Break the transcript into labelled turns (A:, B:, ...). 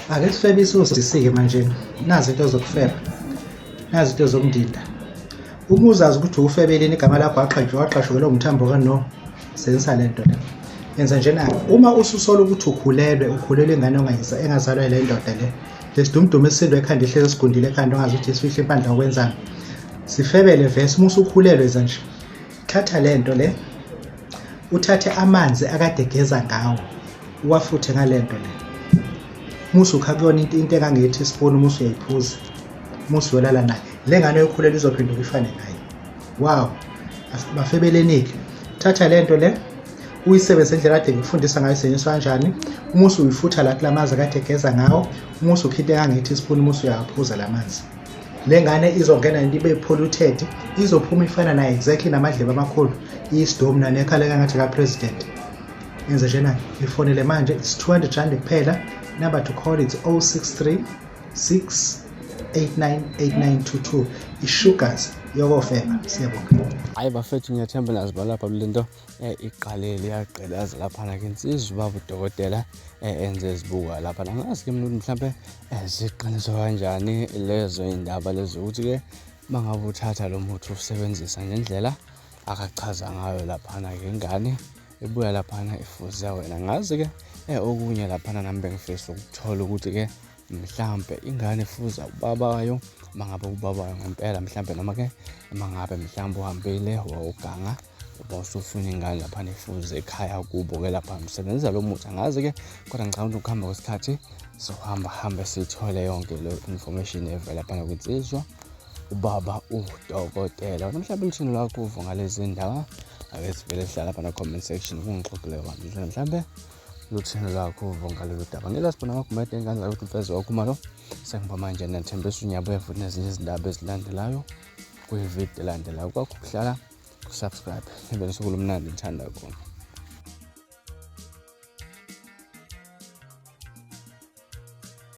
A: Ake sifebise usisi-ke manje, nazi into zokufeba, nazi into zokundinda. Uma uzazi ukuthi ufebeleni igama lakho waqhashukelwa waqhashukelwa umthambo kano, senzisa le nto le. Yenza njena, uma ususola ukuthi ukhulelwe, ukhulelwe ingane engazalwa yile ndoda le. Lesidumdumu esisindwa ekhanda ihlezi esigundile ekhanda ongazi ukuthi isifihle impandla ukwenzani. Sifebele vese uma usukhulelwe yenza nje. Thatha le nto le, uthathe amanzi akade egeza ngawo, uwafuthe ngale nto le. Musu ukha kuyona into engange-teaspoon, musu uyayiphuza, musu uyolala naye. Le ngane oyikhulelwe izophenduka ifane naye. Wow, bafebeleni-ke. Thatha le nto le, uyisebenzise indlela kade ngikufundisa ngayo isenyiswa kanjani. Uma usuyifutha la kula manzi akade egeza ngawo, uma usukha into engange-teaspoon, uma usuyawaphuza la manzi. Le ngane izongena into ibe polluted, izophuma ifana naye exactly namadlebe amakhulu, isidomu nanekhala engathi ka-president. Yenze njena, ifonele manje, it's 200 rand kuphela. Number to call it's 063 689 8922. I-sugars yokofeba. Siyabonga.
B: Hayi bafethu, ngiyathemba naziba lapha kule nto iqalele iyagqilaza laphana ke insizwa ubaba udokotela enze izibuka laphana. Angazi ke mina ukuthi mhlampe ziqiniswa kanjani lezo iy'ndaba lezo ukuthi-ke uma ngabe uthatha lo muthi usebenzisa ngendlela akachaza ngayo laphana-ke ingane ibuya laphana ifuze wena. Ngazi-ke okunye laphana nami bengifisa ukuthola ukuthi-ke mhlampe ingane ifuza ubaba wayo, uma ngabe ubaba wayo ngempela mhlampe, noma-ke uma ngabe mhlampe uhambile wawuganga uba usufuna ingane laphana ifuze ekhaya kubo-ke lapha msebenzisa lo muthi. Angazi-ke, kodwa ngicabanga ukuthi ukuhamba kwesikhathi sohamba hambe sithole yonke leyo information evela laphana kwinsizwa ubaba udokotela. Wena mhlawumbe luthini lwakho uvo ngalezi ndaba? Ake sivele sihlala lapha na-comment section kungixoxele kabanzi mhlawumbe luthini lwakho uvo ngalolu daba. Ngeke sibona amagumede engane zakuthi mfezi wakhumalo sengiba manje nethembisa unyabuya futhi nezinye izindaba ezilandelayo kwividiyo elandelayo. Kwakho kuhlala kusubscribe nibe nosuku olumnandi ngithanda khona.